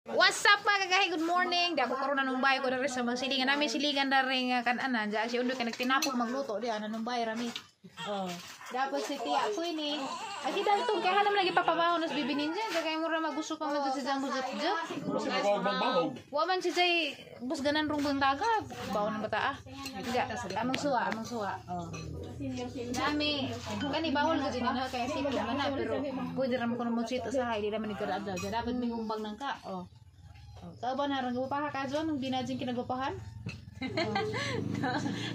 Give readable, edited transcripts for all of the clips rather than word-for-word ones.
What's up, mga kagahi? Good morning. Di ako karon nanumbay ko diri sa mga silingan namin, silingan diri nga kan-anan. Diya si Undoy ka nagtinapol magluto diya nanumbay rami. Oh. Dapat si Tia ko ini. Ay si Dalton kaya hanam lagi papabaho nas bibi ninja. Kaya mura magusto pa man si Jambo Jep Jep. Kasi magbabahog. Wa man si Jay bus ganan rong buntaga. Baon ng bata ah. Hindi, among suwa, among suwa. Oh. Nami, kani bawal ko din na kaya sipod man na pero pwede ra mo kuno mo chito sa hay di ra man igkadaadlaw. Diya dapat may humbang nang ka. Oh. Kao ba na rang gupaha ka John nung binadjing kinagwapahan?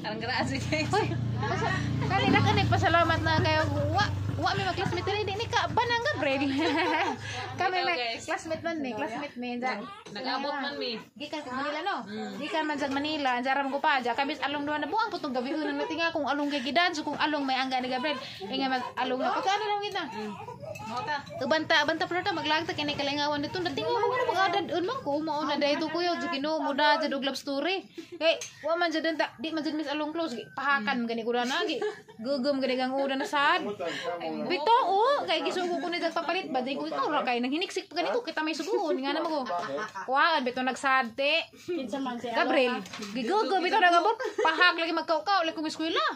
Arang grabe guys. Hoy, kani na kani pasalamat na kayo. Wa wa mi mag-classmate ni ni ka banang Gabriel. Kami Ikaw, may guys. Classmate man ni, classmate ni. Nag-abot man mi. Gikan sa Manila no. Gikan man sa Manila, ang ko pa, ja kami sa along duha na buang putong gabi na natinga kung along kay gidan so kung along may angga ni Gabriel. Inga mag along na pagkaano lang kita. Mota. Banta banta pero ta maglagta kini kalingawan dito dating ako nga mag-adad un man ko mao na dayto kuya jud Ginoo mo da jud og love story. Kay wa man jud ta di man jud mis along close pahakan man gani ko na gi gugom gani kang una na sad. Bitaw oh kay gisugo ko ni dag papalit ba di ko ikaw ra kay nang hiniksik pa gani ko kita may suguon nga naman ko. Kuhaan bitaw nagsad te. Gabriel, gigugo bitaw nagabot pahag lagi magkaukaw lagi ko eskwela.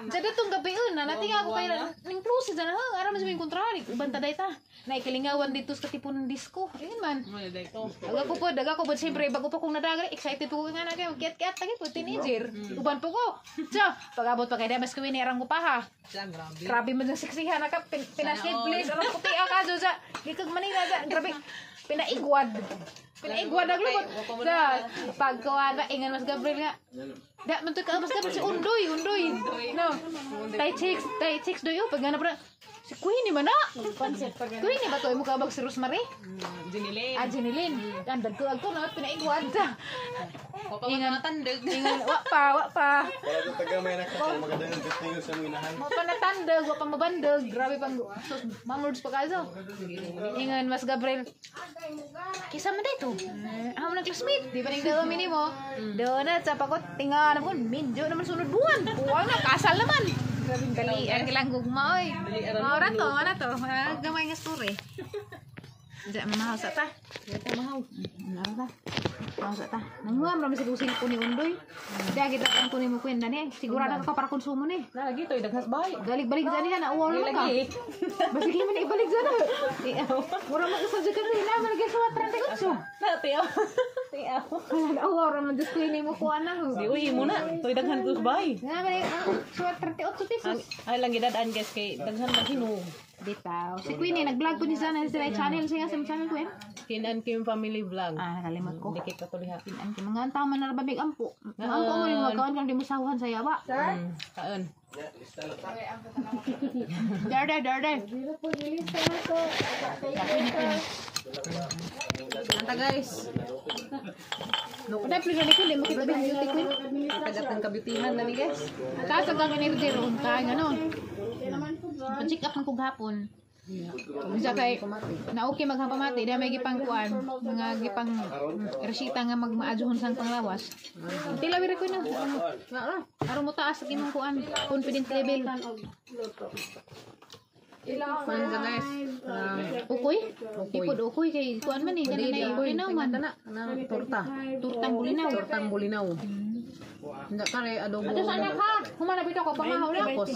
Sa datong gabi na nating ako kay ning close dyan ha, ara man sa mga kontrari, uban ta dayta. Naikilingawan dito sa Katipunan disco. Ayun man. Mo na dito. Daga ko po, siyempre, bago pa kong nadagra, excited po ko nga na kayo, kiat-kiat, lagi po, teenager. Uban po ko. So, pag-abot pa kay Damas Kuwini, arang ko pa ha. Siya grabe. Grabe man yung siksihan, naka, pinaskate place, arang puti, ah, kaso sa, gikag Manila, sa, grabe, pinaigwad. Pinaigwad ang lubot. Sa, pagkuhan ba, ingan mas Gabriel nga. Da, man to ka, mas Gabriel, si Undoy, Undoy. No, tay chicks doy, oh, pag nga na pa, si Queenie man na. Queenie ba to, imo ka bag si Rosemary? Jinilin. Ah, Jeneline. Ang dagko agto na pinaigwad ta. Wa pa man matandeg. Ingan, wa pa, wa pa. Wala to taga may nakasal magandang tingin sa mga inahan. Wa pa natandag, wa pa mabandag. Grabe pang sus, mamords pa kaso. Ingan, mas Gabriel. Kisa man dito. Amo ng classmate. Di ba ning daw minimo? Doon na sa pakot tinga na po medyo naman sunod buwan. Buwan na kasal naman. Grabe dali ang ilang gugma oy. Ora to, ana to. Ah, gamay nga story. Diyan mamahaw sa ta. Mahaw. Nara ta. Mahaw sa ta. Nanguam ra man siguro ko ni Undoy. Diya kita ang kunin mo kwenda ni. Sigurado ka para konsumo ni. Na lagi to daghas bay. Galig-balik dyan niya, nauwaw naman ka. Lagi. Basig man ibalik dyan. Mura man isa dyan ka rin. Naman lagi sa 38. Na tiyaw. Tiyaw. Nauwaw raman Diyos ko yun mo kuha na. Di uy mo na. Toy daghan ko bay. Naman suwat 38 pesos. Ay lang gidadaan guys kay daghan man hinog. Bitaw. Si Queenie, nag-vlog po ni Sana sa channel. Siya sa channel ko eh. Kinan Kim Family Vlog. Ah, nakalimot ko. Dikit ka tuliha. Kinan ki mga tama na rababig ampo. Mga ampo mo rin magkaon kang di mo sahuhan sa yawa. Kaon. Darday, darday. Queenie, Queenie. Anta guys. Uday, please, ni Queen, di mo kita beauty queen. Tagat ng kabutihan na ni guys. Taas ang kang energy roon ka, ano. Pa-check up man ko gahapon. Bisa kay na okay maghampamati, di may gipang kuan, mga gipang resita nga magmaadyohon sang panglawas. Tila wira ko na. Aron mo taas ang imong kuan, confidence level. Kuan ka guys. Ukoy? Ipod ukoy kay kuan man eh, kanina Dili bulinaw man. Kana kana torta. Turtang bulinaw. Tortang bulinaw. Hindi kare adobo. Ato sa anak ha, humana bitaw ko pamahaw na. Tapos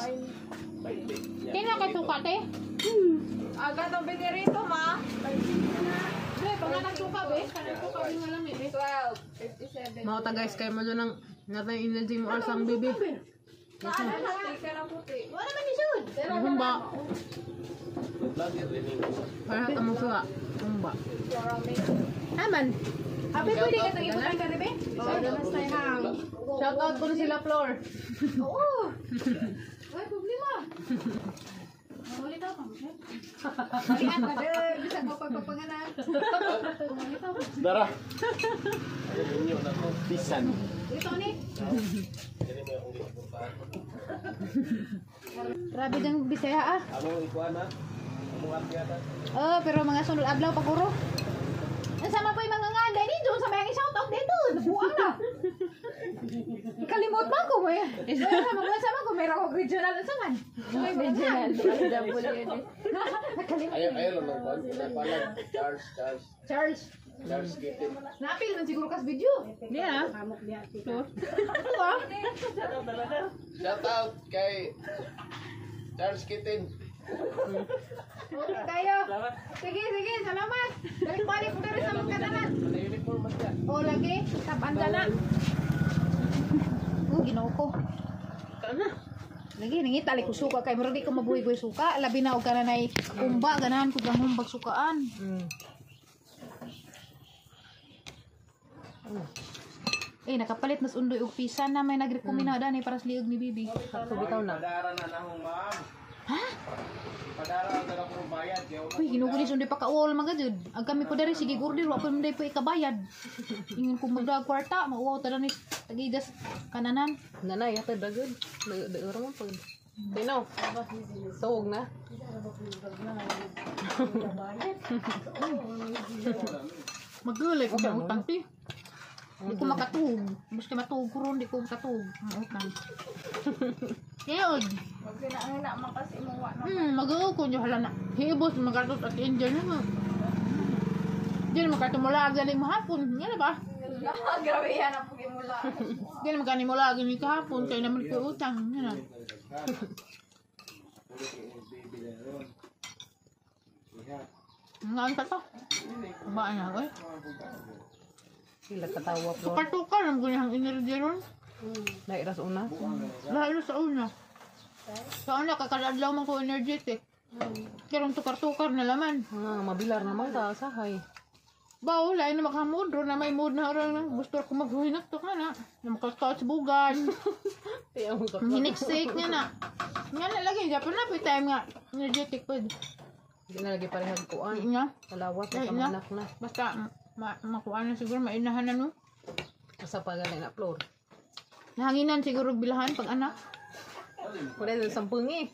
Kaya kay suka te. Aga tong binirito, ma. Be, pangatang suka be. Kanang suka be nga lami be. 12.57. Mao ta guys kay mo nang natay energy mo asang bibi. Ka na puti. Wala man ni sud. Humba. Para ta mo suwa. Humba. Aman. Abe pwede ka itong ibutang ka be? Shout out ko na sila Flor. Oo. Ay, problema. Ulit ako. Balian ka de. Bisag mapagpapanganak. Ulit ako. Dara. Inyo na ko. Pisan. Ito ni. Grabe diyang Bisaya ah. Among ikuan na. Among akyata. Oh, pero mga sunod adlaw paguro. Ang sama po yung mga nganda ni Jun sa mga shout out dito. Nabuang na. Kalimot man ko mo eh. Sama ko meron ko regional unsa man. Regional. Ayaw ayaw lang ng kuan. Palag Charles Charles. Charles. Charles Kittin. Naapil man siguro kas video. Yeah. Ito ah. Shout out kay Charles Kittin. Okay tayo. Sige, sige, salamat. Balik-balik ko diri sa mga katanan. Uniform man siya. O lagi, tapan ka na. Oh, Ginoo ko. Lagi nangita ko suka kay murag di ko mabuhi ko suka, labi na og kananay umba ganahan ko gang humbag sukaan. Eh nakapalit mas undoy og pisa na may nagrekomenda na dani para sa liog ni Bibi. Bitaw na. Padara na nahong ma'am. Ha? Padara ang dala ko bayad. Kaya Uy, Ginoo ko ni sundoy pa kauol mga jud. Ang kami po diri sige order wa pa man day po ikabayad. Ingon ko magdag kwarta, mauwaw ta ni tagigas kananan. Nanay, hatod ba good? Nag-uro mo pag. Tinaw. Tuog na. Magulay ko ng utang ti. Di ko makatuog. Basta matuog ko ron, di ko makatuog. Ang utang. Kaya, Pag kinahina man kasi imuwa na. Mag-uo ko nyo hala na. Hibos, magatot at angel na mo. Diyan makatumula galing mahapon. Nga na ba? Grabe yan ang pagimula. Diyan makanimula galing kahapon. Kaya naman ko utang. Nga na. Nga ang tato. Ba na, oy. Sila katawa po. Tukar-tukar ang ganyang energy ron. Nairas una. Lalo sa una. Sa una, kakaladlaw man ko energetic. Karong tukar-tukar na laman. Ah, mabilar naman ta sahay. Ba, wala na makamood ron na may mood na ron. Gusto ko maghuhinap to ka na. Na makakaot sa bugan. Tiyaw mo ka. Hiniksik niya na. Nga na lagi, Japan na, pa time nga. Energetic po. Hindi na lagi parehag kuan. Nga. Kalawat na Ay, na. kamanak na. Basta, makuha na siguro, mainahan na no. Asa pa galing na floor. Nahanginan siguro bilahan pag anak. Wala na sampung eh.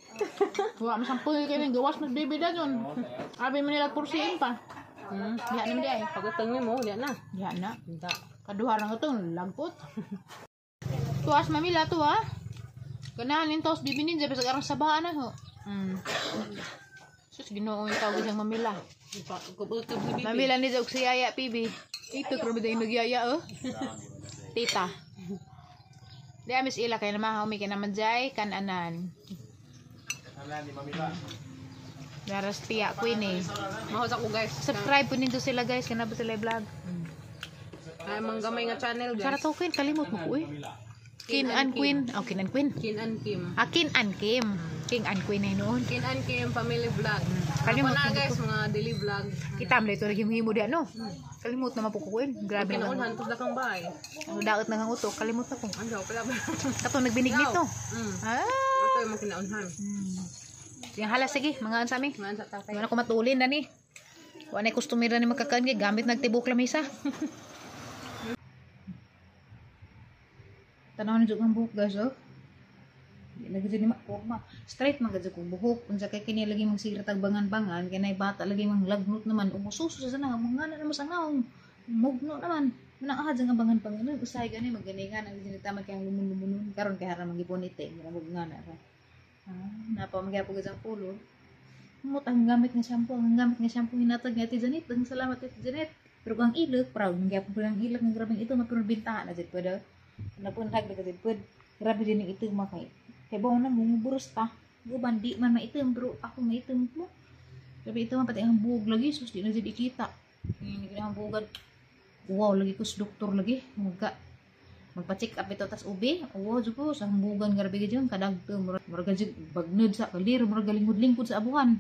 Wala masampung kayo ng gawas mas baby na dun. Abi man nila kursiin pa. Diya naman di ay. Pagutang mo, diya na. Diya na. Hindi. Kaduha lang itong lagpot. Tuwas mamila to ha. Ganahan yung tos bibi ninja bisag arang sabaan na ho. Sus, Ginoo yung tawag siyang mamila. Mamila ni og si Yaya PB. Ito grabe dahil nagyaya oh. Tita. Di amis ila kay naman umi kay naman jay kananan. Daras tiya queen eh. Mahos ako guys. Subscribe po ninyo sila guys kana ba sila vlog. Ay, manggamay nga channel guys. Sara to queen kalimot mo ko eh. Kin and Queen. Oh, Kin and Queen. Kin and Kim. Ah, Kin and Kim. King and Queen ay noon. Kin and Kim family vlog. Kalimot Ako na na guys, mga daily vlog. Kita mo ito lagi mo di ano. Kalimot na mapukuin. Grabe na. Kinaunhan to kang bahay. Ano daot na ang utok, kalimot na ko. Ano pala ba? Kato nagbinignit no. Ah. Ito yung mga kinaunhan. Yung hala sige, mga ansami. Mga sa tatay. Wala ko matulin na ni. Wala na customer na ni magkakan gamit nagtibok lamisa. Tanaw na jud ang buhok guys oh. Di lagi jud ni ma straight man gud kong buhok. Unsa kay kini lagi mang sigra tag bangan-bangan kay nay bata lagi mang lagnot naman umususo sa na mga na naman sa ngaong. Mugno naman. Manang ahad nga bangan-bangan usahay gani maganingan ang ginitaman kay ang lumon-lumonon karon kay haram magipunit eh murag nga na ra. Ah, napa magyapon gud ang pulo. Mut ang gamit nga shampoo, ang gamit nga shampoo hinatag ni Ate Janet. Ang salamat Ate Janet. Pero ang ilok, proud man gyapon ko ang ilok ng grabeng ito mapuro bintahan na jud pwede. Napunhag na jud pwede. Grabe din ang itim kay. Kay bawo na mong buros ta. Guban di man maitim pero ako maitim mo. Grabe ito man pati ang buhok lagi sus di na jud ikita. Hindi na ang buhok. Wow, lagi ko sa doktor lagi. Magka magpa-check up ito tas ubi. Wow, jud ko sa hambugan grabe gid yun kadagto murag jud bagnod sa kalir murag galingkod-lingkod sa abuhan.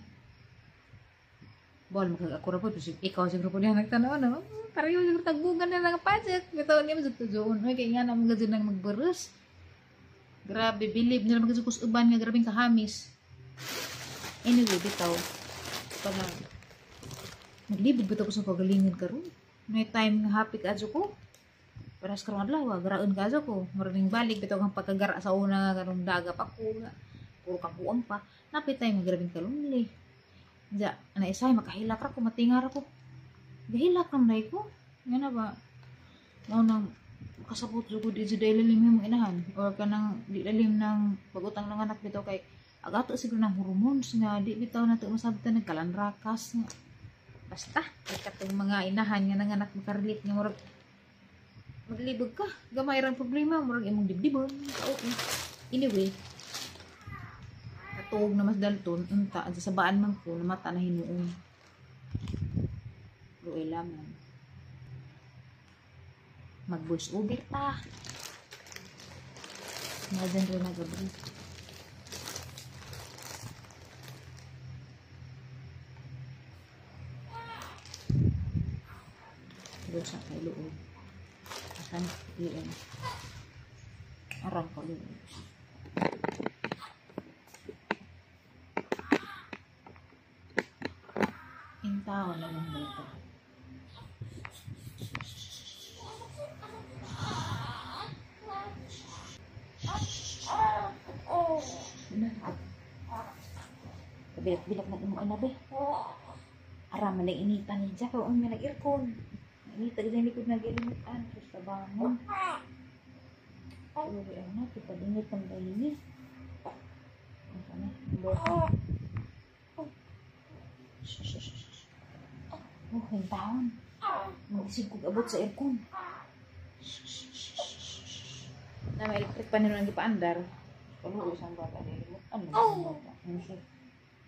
Bol magkag ako ra po ikaw siguro po niya nagtanaw na. Pareho siguro tagbugan na lang pajak. Bitaw niya mo tujoon. Oy kay nga na mga jud nang magburus. Grabe bilib nila magajud kus uban nga grabeng kahamis. Anyway, bitaw. Pag naglibog bitaw ko sa pagalingon karon. May time nga happy ka ko. Paras karong adlaw, garaon ka ko. Maraming balik bitaw kang pagkagara sa una nga karong daga pa ko nga. Puro kabuang pa. Napit time nga grabeng kalungli. Ja, ana isay makahilak ra ko, matingar ako. Gahilak ra man ko. Nga na ba? Mao nang kasabot jud ko di jud lalim imong inahan or kanang di lalim ng pagutang ng anak bitaw kay agato siguro ng hormones nga di bitaw nato masabtan nagkalanrakas nga. Basta katong mga inahan nga nanganak makarelate nga murag maglibog ka, gamay rang problema, murag imong dibdibon. Okay. Anyway, katuog na mas dalton unta sa sabaan man ko namata na hinuon. Luoy lamang. Mag voice over ta. Madan rin nagabri. Doon sa kay luoy. Asan iyan. Arang ko luoy. Intaw na lang bata. Kabilat-bilat na imo ana be. Ara man lang inita ni Jack ang may nag-aircon. Inita gid likod na gilimutan sa bangon. Uy, ana kita dingit ang bayini. Ano na? Oh, hintahon. Mag-isig kog abot sa aircon. Na may electric pan nila gipaandar. Kaluoy sang bata gilimutan man ang bata.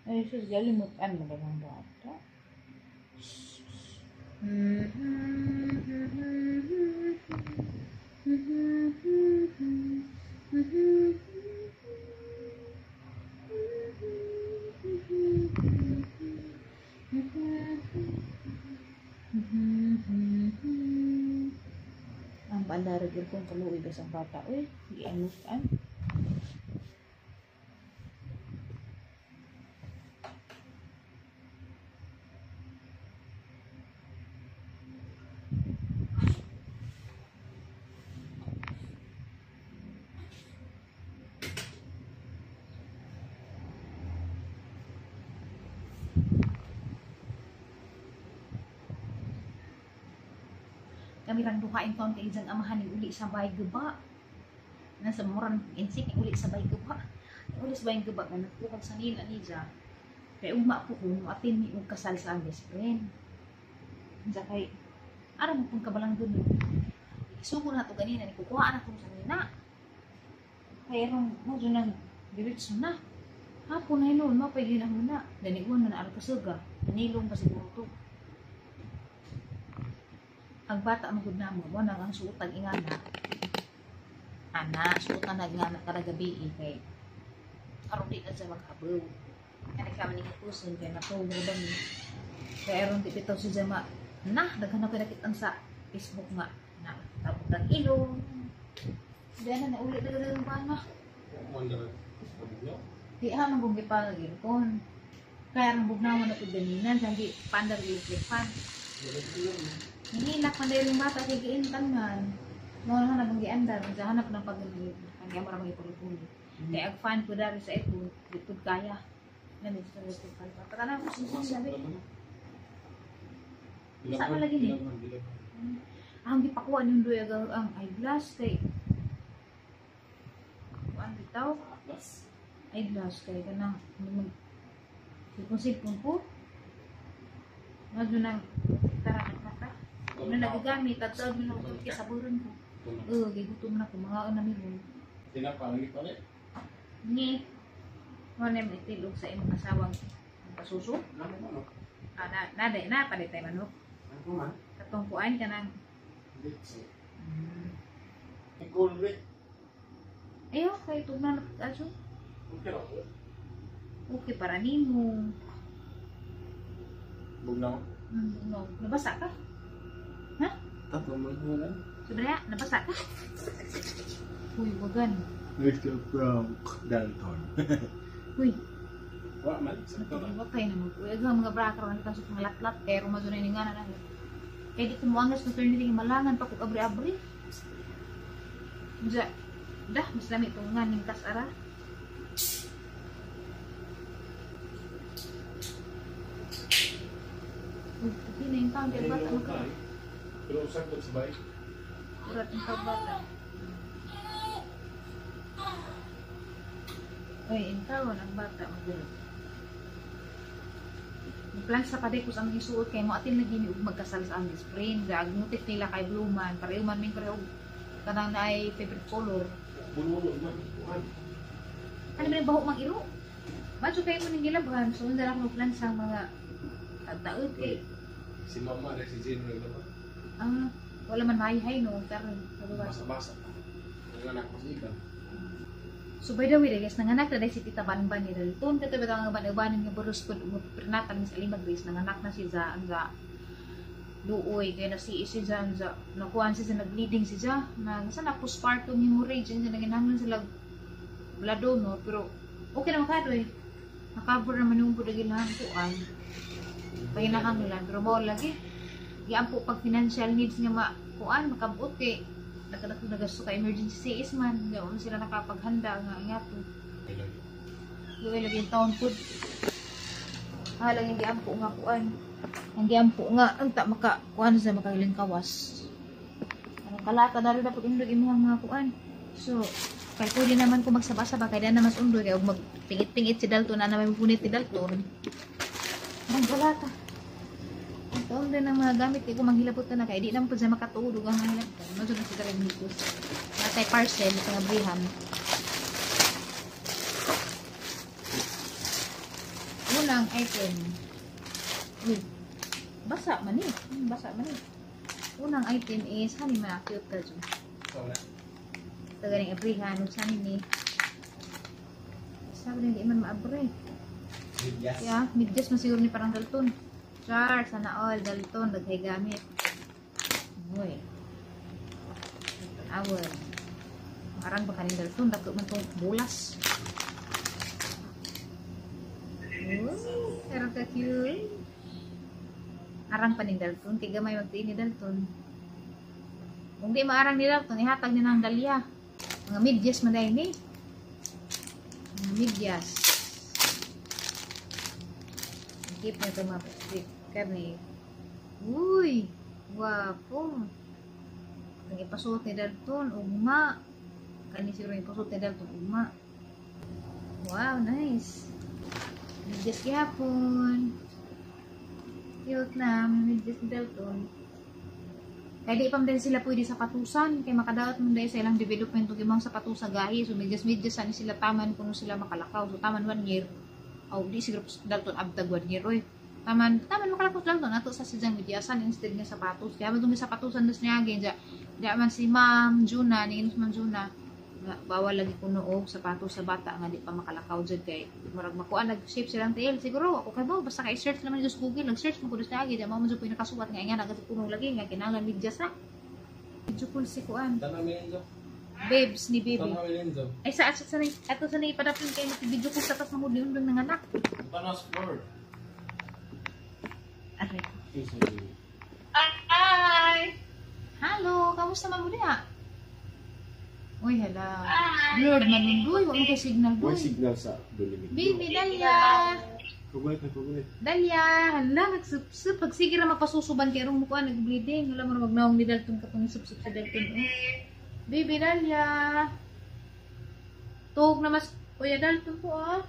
Ay, sus, galimutan man ang bata. Ang paandarag aircon kaluoy ba sa bata? Uy, gianutan. Kami rang duhain taon kay isang amahan ni uli sa bay guba. Nasa murang insik ni uli sa bay guba. Ni uli sa bay guba nga nagtukag sa nila ni ja. Kay ugma po ko atin ni og kasal sa ang best friend. Unsa kay ara mo pong kabalang dun. Isugo na to ganina ni kukuha na tong sa nina. Kay rong mo jud nang diretso na. Hapon na hinuon mapay ginahuna. Daniuan na na kasuga. Nilong pa siguro to. Ang bata magud namo mo nang ang suotag ingana. Ana, suotan na ingana kada gabi kay aron di na siya maghabaw. Kani kami ni puson kay natuog ra ba ni. Kay aron di bitaw si jama. Na daghan ako nakit-an sa Facebook nga na tabot ang ilong. Dana na uli daghan ang bana. Di ha man kung gipagin aircon. Kaya ang bugnawan na pud ganinan sambi pandar electric fan. Nihilak man dahil yung bata kay giintangan. Mo na hanap ang giandar, hanap ng pag-gamitan. Ang amo ra magipuli-puli. Kay ag fan ko dari sa aircon, di pud kaya. Lamig sa electric fan. Patana ko sabi. Sa man lagi ni. Ang gipakuha ni Hundoy ang eyeglass kay kuan bitaw. Eyeglass kay kanang sipon-sipon ko. Madyo nang tara mata. Na nagagamit at tawag mo na kay saburon ko. Gigutom na ko mga na mi. Tinapa lagi pa ni. Ni. Mo na itilog sa imong asawang pasuso. Ah, na na day na palit tay manok. Ano man? Katong kuan kanang Litsi. Ikol we. Ayo kay tugna na aso. Okay ra ko. Okay para nimo. Bugnaw. No, nabasa ka? Ha? Tato mo na. Sobra, nabasa ka? Uy, wagan. Mr. Frank Dalton. Uy. Wa man, sakto ra. Watay na mo. Uy, ang mga bra karon kita sa mga latlat pero mazo na nga na. Kay di ko moangas na turn ni malangan pa kog abri-abri. Unsa? Dah, mas lami tong nga ning kas ara. Uy, tapi na yung taon kay bata mo ka. Pero sakto sa bike. Urat ang bata. Uy, intawon ang bata mo dito. Plan sa paday ko sa aming isuot kay mo atin lagi ni og magkasal sa aming friend. Ag motif nila kay blue man, pareho man ming pareho kanang naay favorite color. Bunulo man. Kuan. Ano man ang baho mang iro? Macho kayo mo ning gilabhan, so unda lang mo plan sa mga tagtaod kay Si mama rin si Jane naglaba. ah, wala man mahihay no, pero Basa-basa. Nanganak ko sa ikan. So by the way, guys, nanganak na dahil si Tita Banban ni Dalton. Kato ba nga ban-ubanin nga burus po pernatan mis alimag guys, nanganak na si Za anza luoy kaya na si si Za anza nakuan si Za nag-bleeding si Za na sa na postpartum hemorrhage and naginahanglan sila blood donor pero okay naman kado eh. Nakabour naman yung pudagilahang kuan. Pahinahanglan pero mao lagi. Giampo pag financial needs nga ma kuan makabot kay nagkadak nagasto ka emergency CS man di man sila nakapaghanda nga ingato. Luwi lagi yung taon pud. Ah, lang hindi ampo nga kuan. Hindi ampo nga unta maka kuan sa makailang kawas. Anong kalata na rin dapat undog imuhang mga kuan. So, kay pwede naman ko magsaba-saba kay dana mas undoy kay og magpingit-pingit si Dalton na naman punit si Dalton. Ang kalata. Ang taon din ang mga gamit kay ko manghilabot na kay di naman pud sa makatuod ug ang manghilabot. Medyo na sila rin. Natay parcel sa nga brihan. Unang item. Uy, basa man eh. Basa man eh. Unang item is hani man cute ka dyan. Ito ganing abrihan ug sani ni. Sabi na di man maabre. Yes. Yeah, medyas man siguro ni parang Dalton. Char, sana all Dalton daghay gamit. Uy. Awon. Arang ba kaning Dalton dako man tong bulas. Uy, arang ka cute. Arang pa ni Dalton kay gamay magtiin ni Dalton. Kung di maarang ni Dalton, ihatag ni nang Dalia. Mga medyas man dahil ni. Mga medyas. Keep na ito mga sticker ni. Uy! Wapo! Ang ipasuot ni Dalton, ugma. Kani siguro ipasuot ni Dalton, ugma. Wow, nice. Medyas gihapon. Cute na, medyas ni Dalton. Kaya di pa man din sila pwede sa patusan. Kaya makadaot man dahil sa ilang development ug imong sapatusa gahi. So medyas-medyas ani sila taman kuno sila makalakaw. So taman 1 year. Aw, di siguro Dalton abtag 1 year oy. Taman taman makalakaw Dalton ato sa sidyang medyasan instead nga sapatos. Kaya man tong sapatusan dos niya ja. Ja man si Ma'am Juna, ni Ma'am Juna nga bawal lagi kuno og sapatos sa bata nga di pa makalakaw jud kay murag makuan nag-shape silang tiil siguro ako kay mo basta kay search naman sa Google, nag-search mo ko sa agi, mao man jud po nakasuwat nga nga nagadto kuno lagi nga kinahanglan medyas na. Medyo cool si kuan. Babes ni baby. Ay sa ato sa ato sa ipadapin kay video ko sa tas mahud ni undang nanganak. Panos floor. Aray. Hi! Hello, kamusta man mo diha? Uy, hala. Blurred man nun, wa mo kay signal, May doy. signal sa Dolimig. Baby, Dalia. Kugulit na kugulit. Dalia, hala, nagsup-sup. Pag sige ra mapasusuban kay rong mukha nag-bleeding. Wala mo na magnaong ni Dalton katong sup-sup sa Dalton. Oh. Baby, Dalia. Tuog na mas Kuya Dalton po, ah.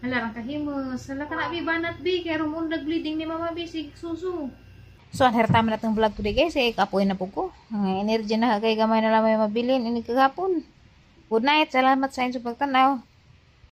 Hala, rang kahimos. Hala ka na, bi, banat, bi. Kay rong undag bleeding ni Mama, bi. Sig, susu. So, ang hertama na itong vlog today, guys. Eh, kapoy na po ko. Ang energy na kay gamay na lamay mabilin. Ini kagapon. Good night. Salamat sa inyong pagtanaw.